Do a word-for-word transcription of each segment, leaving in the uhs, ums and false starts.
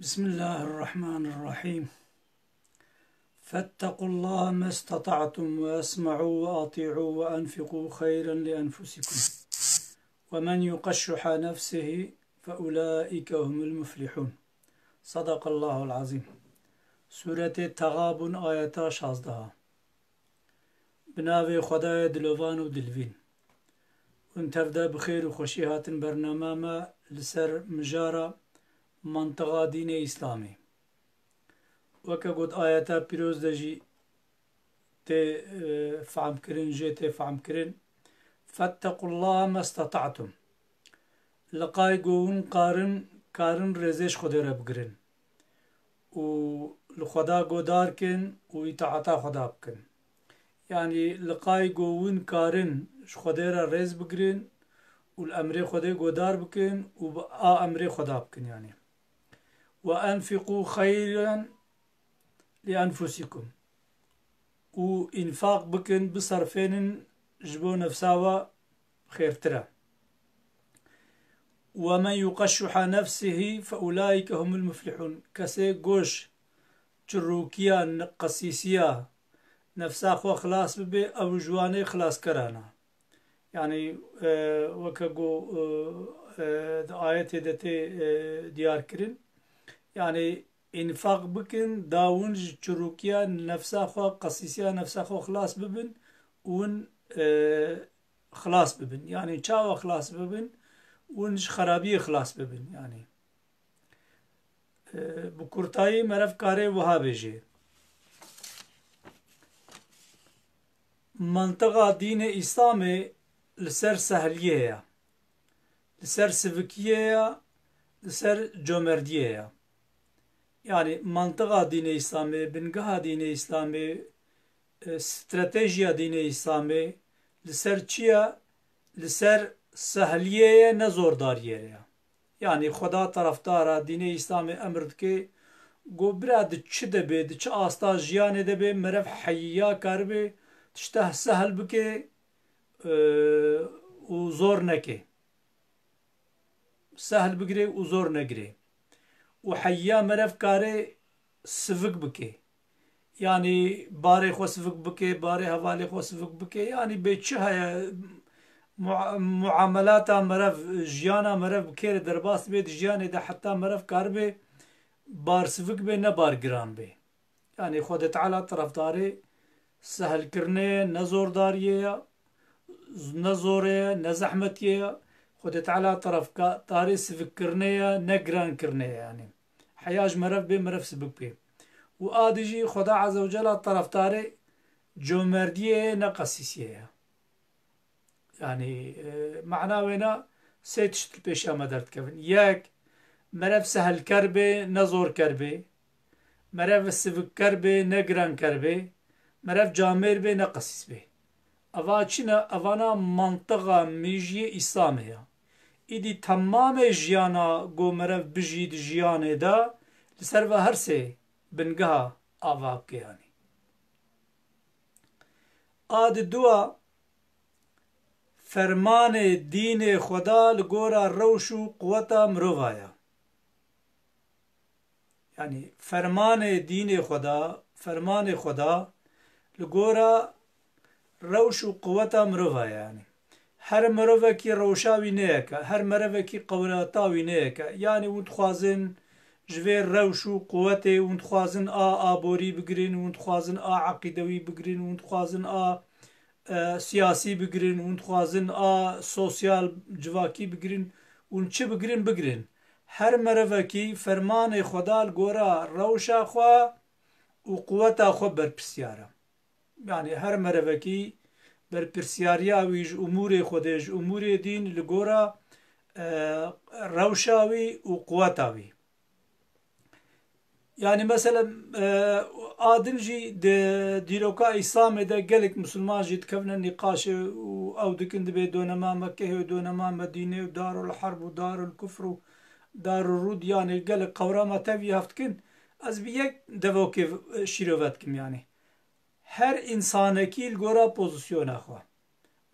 بسم الله الرحمن الرحيم. فاتقوا الله ما استطعتم واسمعوا وأطيعوا وأنفقوا خيرا لأنفسكم ومن يوق شح نفسه فأولئك هم المفلحون. صدق الله العظيم. Sûretê Texabûn, ayeta şazdeha. Bi navê Xwedayê dilovan û dilvîn. Hûn tevde bi xêr û xweşî hatin bernama me li ser mijara mantiqa dînê Îslamê. Weke got ayeta pîroz de jî tê, e, fehmkirin, jê tê fehmkirin. فاتقوا الله ما استطعتم. Li qay go hûn karin, karin rêzê ji Xwedê re bigirin. Û li Xweda godar kin û îtaeta Xweda bikin. Yanî li qay go hûn karin ji Xwedê re rêz bigirin û li emrê Xwedê godar bikin û bi a emrê Xweda bikin yanî. وأنفقوا خيرا لأنفسكم. Û înfaq bikin, biserfênin ji bo nefsa we xêrtir e. ومن يوق شح نفسه فأولئك هم المفلحون. Kesê go ji çirûkiya, qesîsiya nefsa xwe xilas bibe, ew ji wanê xilaskeran e. Yanî, e, weke ku, e, e, di ayetê de tê, e, diyar kirin. Yanî, înfaq bikin, da hûn ji çirûkiya nefsa xwe, qesîsiya nefsa xwe xilas bibin, hûn, e, xilas bibin. Yanî, çawa xilas bibin? Hûn ji xerabiyê xilas bibin, yanî. E, bi kurtayî meriv karê wiha bêje. Mantiqa dînê Îslamê li ser sehliyê ye, li ser sivikiyê ye, li ser comerdiyê ye. Yanî mantiqa dînê Îslamê, bingeha dînê Îslamê, e, stratejiya dînê Îslamê li ser çi ye? Li ser sehliyê ye, ne zordariyê ye. Yanî Xweda terefdara dînê Îslamê emir dike, go bira di çi de be, di çi asta jiyanê de be, meriv heyîya karibe tişteh sehl bike, e, û zor neke. Sehl bigire û zor negire. Û heyîya meriv kare sivik bike. Yanî barê xwe sivik bike, barê hevalê xwe sivik bike. Yanî bê çi heye, mua-, muamelata meriv, jiyana meriv bi kê re derbas dibe, di jiyanê de heta meriv karibe bar sivik be, ne bar giran be. Yanî Xwedê Teala terefdarê sehlkirinê ye, ne zordariyê ye, ne zorê ye, ne zehmetiyê ye. Xwedê Teala terefdarê sivikkirinê ye, ne girankirinê ye yanî. Heya ji meriv bê, meriv sivik bê. Û a dijî Xweda Azze ve Cella terefdarê comerdiyê ye, ne qesîsiyê ye. Yanî, e, mana wêna sê tişt li pêşiya me derdikevin. Yek, meriv sehlker bê, ne zorker bê. Meriv sivikker bê, ne giranker bê. Meriv camêr bê, ne qesîs bê. Eva çi ne? Evana mantiqa mîjiyê Îslamê ya. Îdî temamê jiyana go meriv bijî di jiyanê de li ser ve her sê bingeha ava bike yanî. A di dua, fermanê dînê Xweda li gora rewş û quweta mirova ye. Yanî fermanê dînê Xweda, fermanê Xweda li gora rewş û quweta mirova ye yanî. Her mirovekî rewşa wî ne yek e, her merevekî qeweta wî ne yek e. Yanî hûn dixwazin ji vê rewş û quwetê, hûn dixwazin a aborî bigirin, hûn dixwazin a eqîdewî bigirin, hûn dixwazin a, e, siyasî bigirin, hûn dixwazin a sosyal civakî bigirin, hûn çi bigirin, bigirin. Her merevekî fermanê Xweda li gora rewşa xwe û quweta xwe berpirsyar e. Yanî her merevekî berpirsiyariya wî ji umûrê Xwedê, ji umûrê dîn li gora, e, rewşa wî û quweta wî. Yanî mesela, e, a din jî di dîroka Îslamê de gelek misilman jî dikevine nîqaşê û ew dikin dibê donema me kehê, donema Medînê û Darul Herb û Darul Kufr û Darul Rûd, yanî gelek qewrama tevî hev dikin. Ez bi yek devokê şîrove dikim yanî. Her însanekî li gora pozisyona xwe.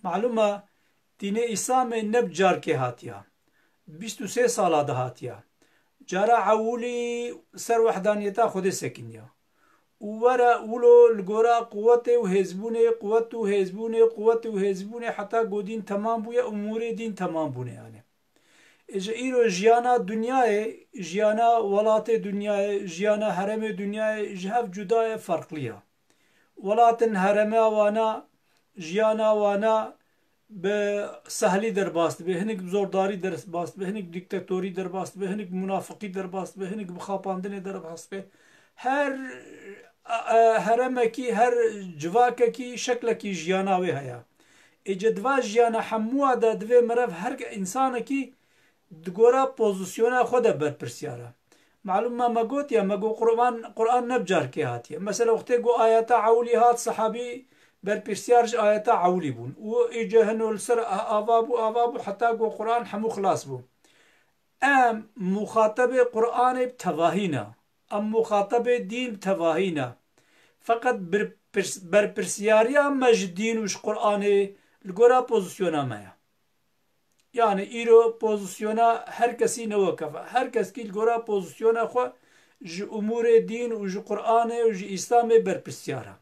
Malûm e, dînê Îslamê ne bi carkê hatiya. Bîst û sê sala dihatiya. Cara ewilî ser wehdaniyeta Xwedê sekiniya. Û were wilo li gora quwetê û hêzbûnê, quwet û hêzbûnê, quwetê û hêzbûnê heta ku dîn temam bûye, umûrê dîn temam bûne yani. Ê ji îro jiyana dinyayê, jiyana welatê dinyayê, jiyana heremê dinyayê ji hev cuda ye, ferqlî ya. Welatên herema wana, jiyana wana bi sehlî derbas dibe, hinik bi zordarî derbas dibe, hinik bi dîktatorî derbas dibe, hinik bi munafiqî derbas dibe, hinik bi xapandinê derbas dibe. Her, e, e, heremekî, her civakekî şeklekî jiyana wê heye. Ê cedva jiyana hemûa de divê mirev her insanekî di gora pozisyona xwe de berpirsyar e. Malûm me, me gotiye, me got Qur'an, Qur'an ne bi carkê hatiye. Mesela wextê ku ayeta ewlî hat, sahabî berpirsyar ji ayeta ewlî bûn. Û îce hino li ser a-, ava bû, ava bû, heta ku Qur'an hemû xilas bû. Em muxatebê Qur'anê bi tevahî ne. Em muxatebê dîn bi tevahî ne. Feqet birpirs-, berpirsyariya me ji dîn û ji Qur'anê li gora pozisyona me ye. Yani îro pozisyona her kesî ne wekef e. Her keskî li gora pozisyona xwe ji umûrê dîn û ji Qur'anê û ji Îslamê berpirsyar e.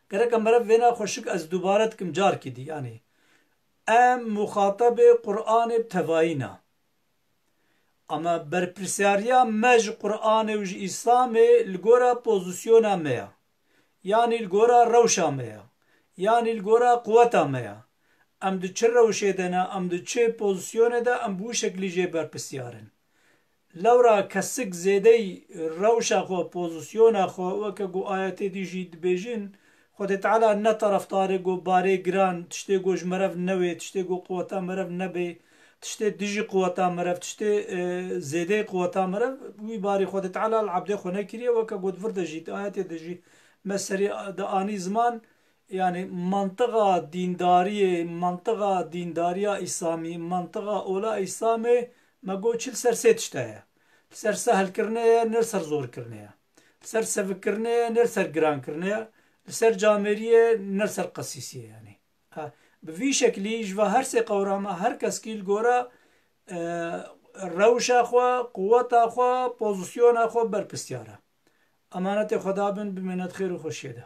Gerek em meriv vêna xweşik ez dubare dikim carkî dî, yani em muxatebê Qur'anê bi tevayî ne. Ama berpirsyariya me ji Qur'anê û ji Îslamê li gora pozisyona me ya. Yanî li gora rewşa me ya. Yanî li gora quweta me ya. Em di çi rewşê de ne, em di çi pozisyonê de, em bi wî şeklî jê berpirsyar in. Lewra kesik zêdeyî rewşa xwe, pozisyona xwe, weke ku ayetê dî jî dibêjin, Xwedê Teala ne terefdarê ku barê giran, tiştê ku ji meriv newê, tiştê ku quweta meriv nebê, tiştê dijî quweta meriv, tiştê, e, zêdeyê quweta meriv, wî barî Xwedê Teala li ebdê xwe nekiriye, weke ku di vir de jî, di ayetê de jî me serî de anî ziman, yani mantiqa dîndariyê, mantiqa dîndariya Îslamî, mantiqa ola Îslamê, me got çi li ser sê tişt heye. Li ser sehilkirinê ye, ne li ser zorkirinê ye. Li ser sevikkirinê ye, ne li ser girankirinê ye. Li ser camêriyê, ne li ser qesîsiyê yani. Ha, bi vî şeklî ji va her sê qewrama her keskî li gora, e, rewşa xwe, quweta xwe, pozisyona xwe berpirsyar e. Emanetê Xweda bin, bimêne di xêr û xweşiyê de.